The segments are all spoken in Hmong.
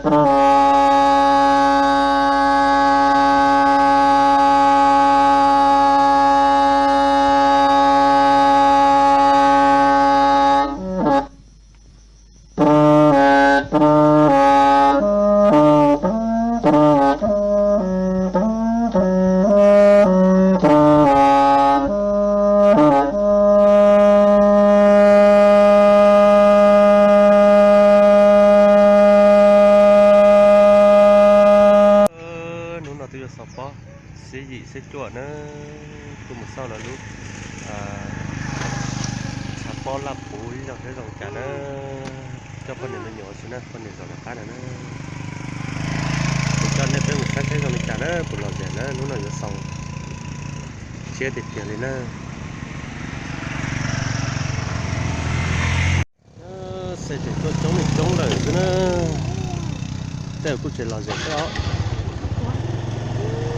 Hnub no twb yuav xaus pob xiab yim xiab cuaj na, kuj mus xauj lawv lub tshav pob Laj Puv ib zaug saib zoo li cas na. Coj poj niam me nyuam ua si na, poj niam zaum lawv qab na na. Kuv coj nej peb mus saib saib zoo li cas na, puas lom zem na, hnub no yuav xaus tshiab tiag tiag li na. Xe tseem tuaj coob li coob lawm xwb na. Tej kuj tseem lom zem xwb os.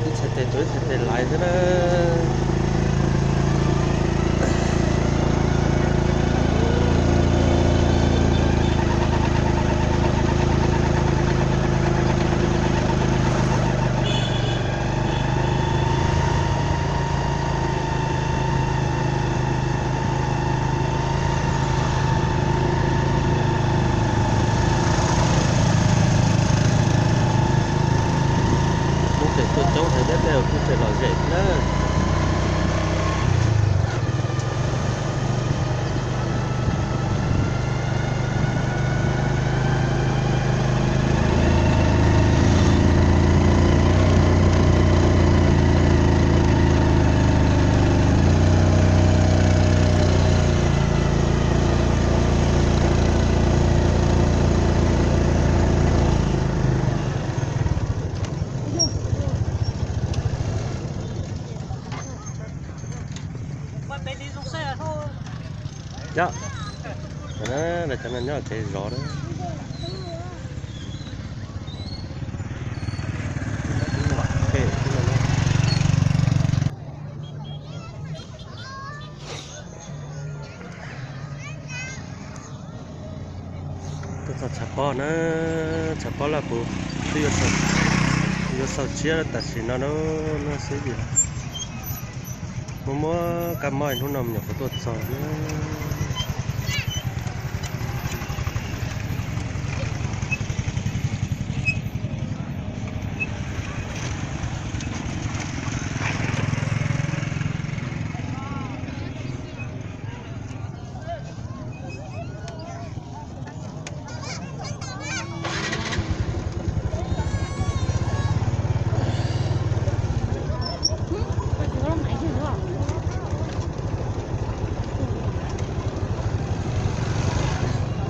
Ib txhais tes tuaj ib txhais tes laiv xwb na. Kuj tseem tuaj coob heev thiab, tej kuj tseem lom zem thiab na. Yog, cov no nyob kev zov na. Tuaj txog tshav pob na, tshav pob Laj Puv twb yuav xaus tshiab tam sim no na, no xwb yim. Muaj muaj kab mob hnub no me nyuam qhuav tuaj txog na.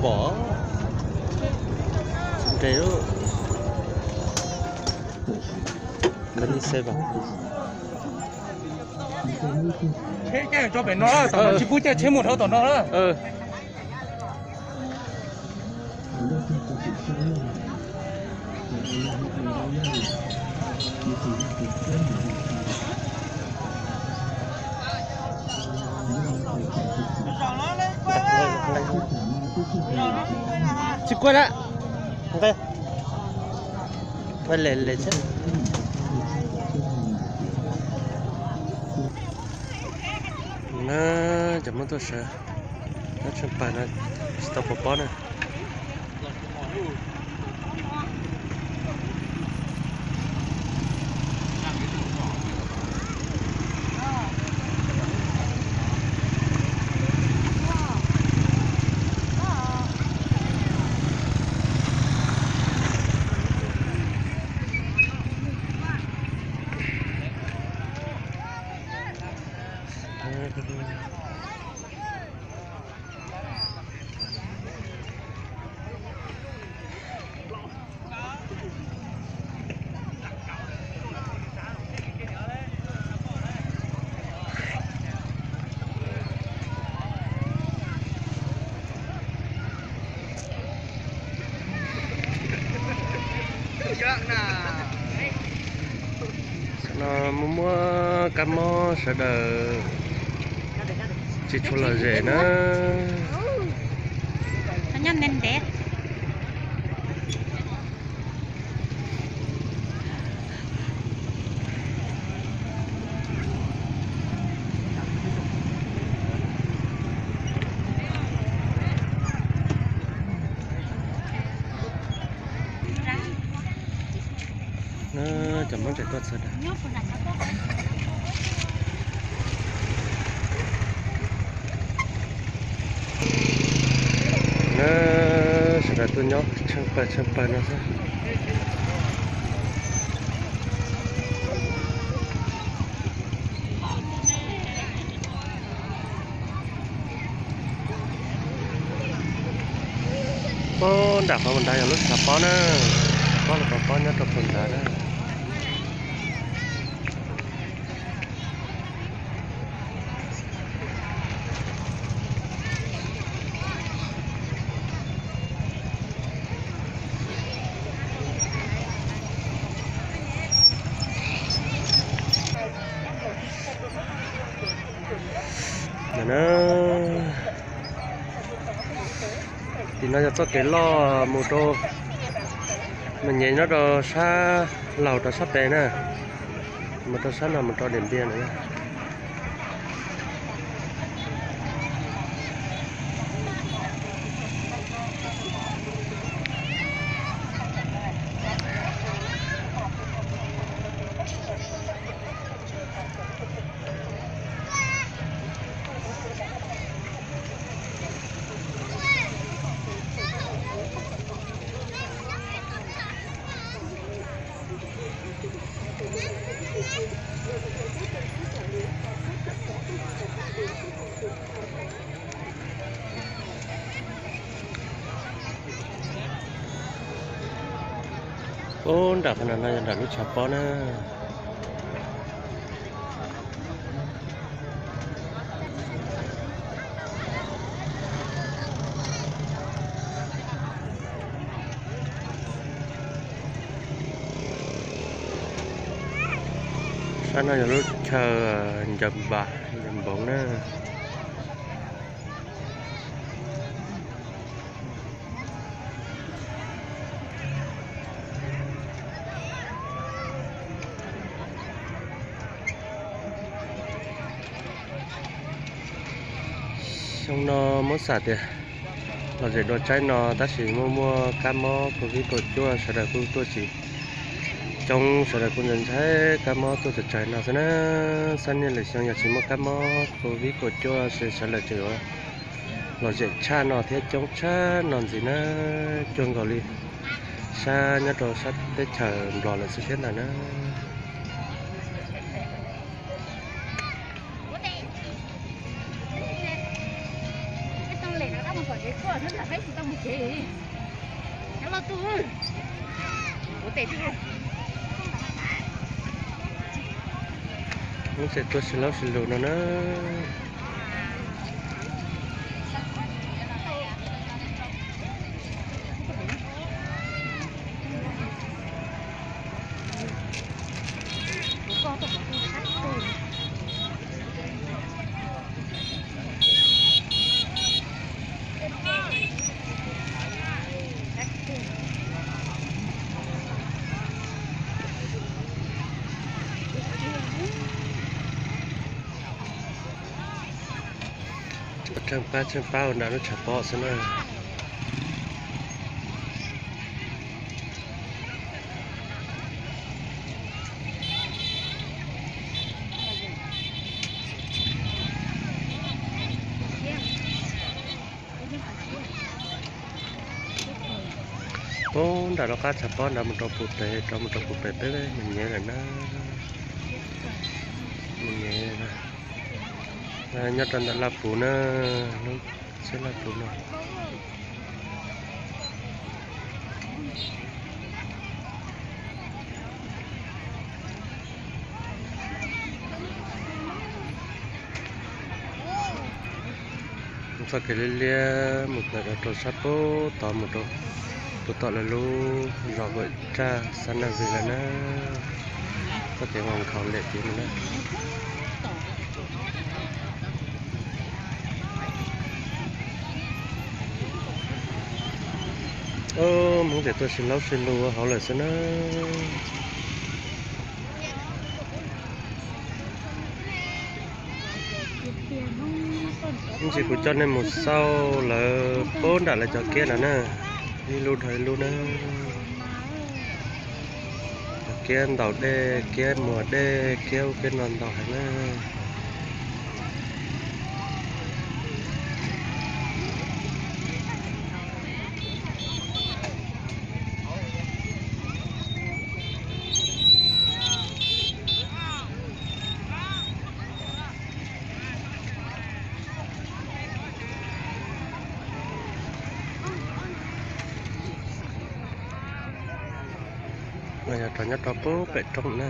Pom nres lub, npaj ni xe vas. Tsheb caij tso pem no, tom no tsis pub caij tsheb mus dhau tom no na. Tsis kuaj lawm. Nqe, nqe le le thiab. Na, cov Hmoob tuaj sawv, nyob tsheej pawg no tsis tau pov pob na. No muaj muaj kab mob sawv daws tsis tshua lom zem na. Nyob ntev ntev. Na, cov Hmoob tseem tuaj txog dag. Na, sawv daws tuaj nyob tsheej pawg tsheej pawg no xwb. Puag nram qhov nrad yog lub tshav pob na, tshav pob los tau pob nyob rau puag nrad na. Tim no yog txoj kev loj mus rau, mus nyem nyob rau sab laug rau sab pem na, mus rau sab no mus rau Diam Npiaj na. Ub, nram qhov no no yog nram lub tshav pob na. Sab no yog lub chaw ncaws npas ncaws npoov na. Xyoo no muab xam tias lom zem dua tsaib no tab sis muaj muaj kab mob covid kaum cuaj sawv daws kuj tuaj tsis coob, sawv daws kuj ntshai ntshai kab mob tuaj tsawg tsawg no xwb na. Xab niaj lwm xyoo yog tsis muaj kab mob covid kaum cuaj ces sawv daws tseem yuav lom zem tshaj no thiab coob tshaj no ntxiv na, cuag nkaus li sab nyob rau sab teb chaws Nplog lawm xwb thiab ntag na. Lub tseem tuaj sib laub sib lus no na. Tsheej pab tsheej pab ua nram lub tshav pob xwb na. Puag nram lub qab tshav pob nrad mus rau puag pem, rov mus rau puag pem peb mus nyev lawm na. Mus nyev nyob rau ntawm Laj Puv na, lub tsheb Laj Puv no. Txoj kev liab liab mus tawm rau sab puag tod mus rau puag tom lawv lub zos Vam Tsaj xab Naj Vij lawm na. Txoj kev nkhaus nkhaus liam cev no na. Hmoob tseem tuaj sib laub sib lus ua hauv lawm xwb na. Ib ntsis kuv coj nej mus xauj lawv puag nram lawv cov kiab no na, ib lub dhau ib lub na. Cov kiab ntaus dej, kiab muag dej, kiab ub kiab no ntau heev na. No yog rog nyob rau pem roob na.